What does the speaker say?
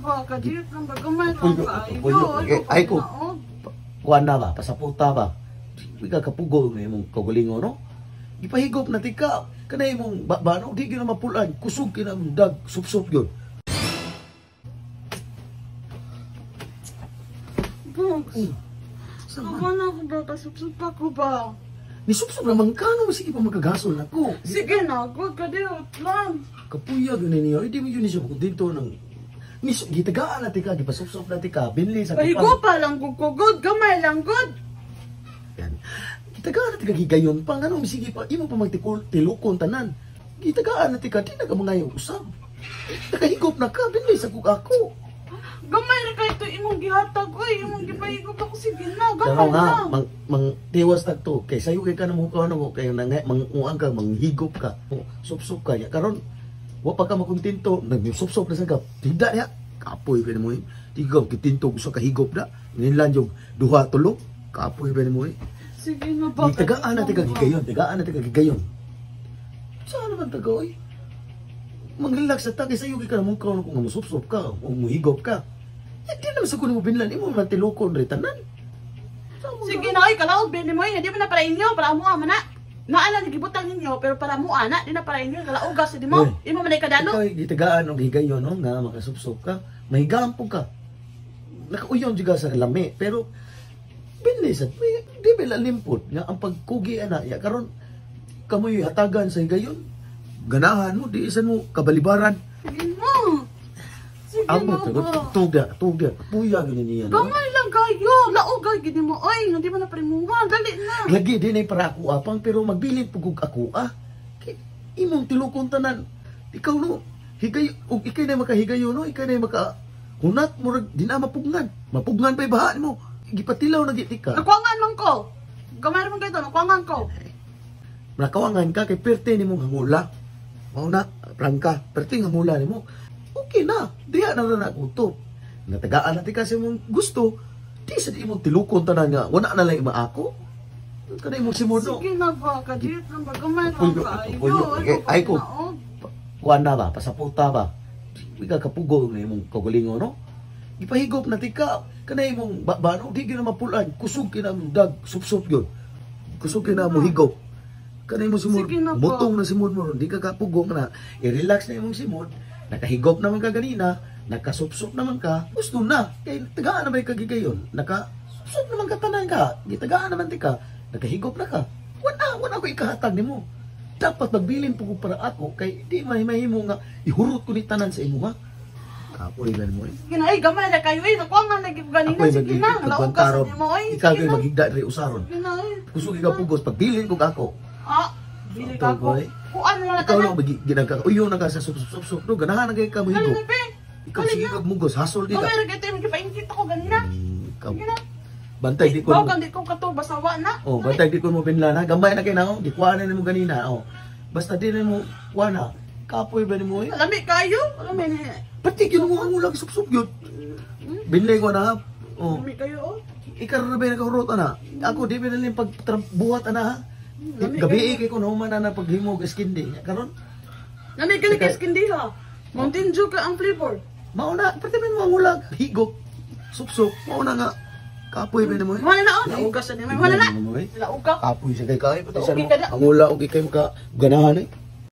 ba, kadiyot lang ba, gamay lang Puyo, kaayo. puyo. Ay, Ay, ko. ko. Kuan na ba, pasaputa ba. Di ka kapugo nga imong kaugalingon, no? Gipahigop na tika kana imong ba, no? Di gyud na mapulan, kusog kina dag sup-sup yun. Bugs, Sama. ako na ako ba, kasupsup ako ba? Ni sup-sup naman ka, no? Sige pa magkagasol na ko. Sige na, good, kadiyot lang. Kapuya yun niyo, hindi mo yun siya dito ng ni gitagaan na tika, gipasupsup na tika, binli sa Pahigo pa lang gud ko, good, gamay lang good. Yan. Gitagaan na tika gigayon pa, ngano sige pa imo pa magtikol tilukon tanan. Gitagaan na tika, di na ka mga usab. Nakahigop na ka, binli sa kug ako. Gamay ra kay to imong gihatag, oy, imong gipahigop ako, sige na, gamay Pero nga, lang. mang, mang tiwas tagto, kay sayo kay ka na mo ano kay nang manguang ka, manghigop ka, sup-sup ka. Ya, karon wa pa ka makontento, nag-sup-sup na sa ka. Tinda niya, kapoy pa mo eh. Tigaw, kitinto sa kahigop na. Nilan yung duha tulo, kapoy pa mo eh. Sige na ba, Di tagaan na kadiyot tiga lang ba? gigayon, tagaan na tiga gigayon. Saan naman taga oy? Mangrelax sa ta kay sayo kay ka na mo kung musupsop ka o muhigop ka. Eh, di naman sa kuno mo binlan imo man tilukon ri tanan. Sige na, oy, kalaog, bini mo, hindi mo na para inyo, para mo man na. Naala gibutang ninyo, pero para mo ana, di na para inyo, kalaugas di mo. Oy. Imo man ay kadalo. Ikaw gitagaan og higayon no nga makasupsop ka, mahigampog ka. Nakauyon jud ka sa lami pero binli sa di ba limpot nga ang pagkugi ana ya karon kamoy hatagan sa higayon. Ganahan mo di isan mo kabalibaran. Sige na. Sige Amo na ba. tuga tuga puya gini niya no. Gamay lang kayo, laugay gini mo, oy, hindi mo na primuha, dali na. Lagi din ay para ako apang pero magbilin pugog ako ah. Kay imong tilukon tanan. Ikaw no higay og ikay na makahigayon no, ikay na maka hunat murag di na mapugnan. Mapugnan pa'y baha nimo. Gipatilaw na giti ka. Nakuangan man ko. Gamay man kayo, nakuangan ko. Nakawangan ka kay perte nimong hangula. Mao na prangka, perte hangula nimo. Okay na, diha na na naguto. Natagaan na ti ka sa imong gusto. Di sa imong tilukon tanan nga wala na lang imaako. Kanay imong simuno. Sige na ba, kadiyot lang ba, gamay lang Puyo, kayo. puyo. Ay, ko. Naog. Kuan na ba, pasaputa ba. Di ka kapugo nga imong kaugalingon no. Gipahigop na tika kanay imong ba, no, di gyud na mapulan, kusog kina dag sup-sup yun. Kusog kina mo higop. Kanay mo simod, Sige na po. mutong na simod mo, di ka kapugo na. I-relax na imong simod, nakahigop naman ka ganina, nakasupsup naman ka, gusto na. Kay tagaan na ba kagigayon? Naka sup naman ka tanan ka, gitagaan naman ti ka, nakahigop na ka. Wala, wala ko ikahatag nimo. Dapat magbilin po ko para ako kay di mahimo nga ihurot ko ni tanan sa imo ha. Kapoy lang mo eh. Sige na, ay, gamay na kayo, ay, nakuangan lagi ko ganina, Ako'y sige na, laugas magiging mo, ay, Ikaw sige kay na. magigda diri usaron. Sige na, ay. Kusog ka pugos pagbilin ko ako. Ah, dili ka Ito, ako. boy. Kuan na lang Ikaw tanan. lang ginang ka. Uyo na ka sa sup sup sup no ganahan na kay ka Dali mohigop. na, be. Ikaw Dali sige na. kag mugos hasol di ka. Gamay ra kayo, magpaingkit ako ganina. Ikaw Sige na. bantay di ko. Baw kang di ko kato, basawa na. Oh, bantay di ko mo binlan ha. Gamay na kay na oh. Gikuha na nimo ganina oh. Basta di na mo kuha na. Kapoy ba nimo eh? Lami kayo. Lami ni. Pati gyud mo ang ulag sup sup gyud. Binlay ko na ha. Oh. Lami kayo oh. Ikaw ra ba nakahurot ana? Ako di ba nalim pag buhat ana ha. Lami Gabi eh, kay ko nahuman ana paghimo og skin day. Karon Lami kayo kay skin diha. Mountain Dew ka ang flavor. mao na pati man mo ang ulag higop. Sup-sup mao na nga. Kapoy ba nimo eh? Wala na oh, naugas na ni. Wala na. Mo, eh. Lauga. Kapoy sa kay kay pati sa Okay mo. ka na. Ang ula okay kay maka ganahan eh.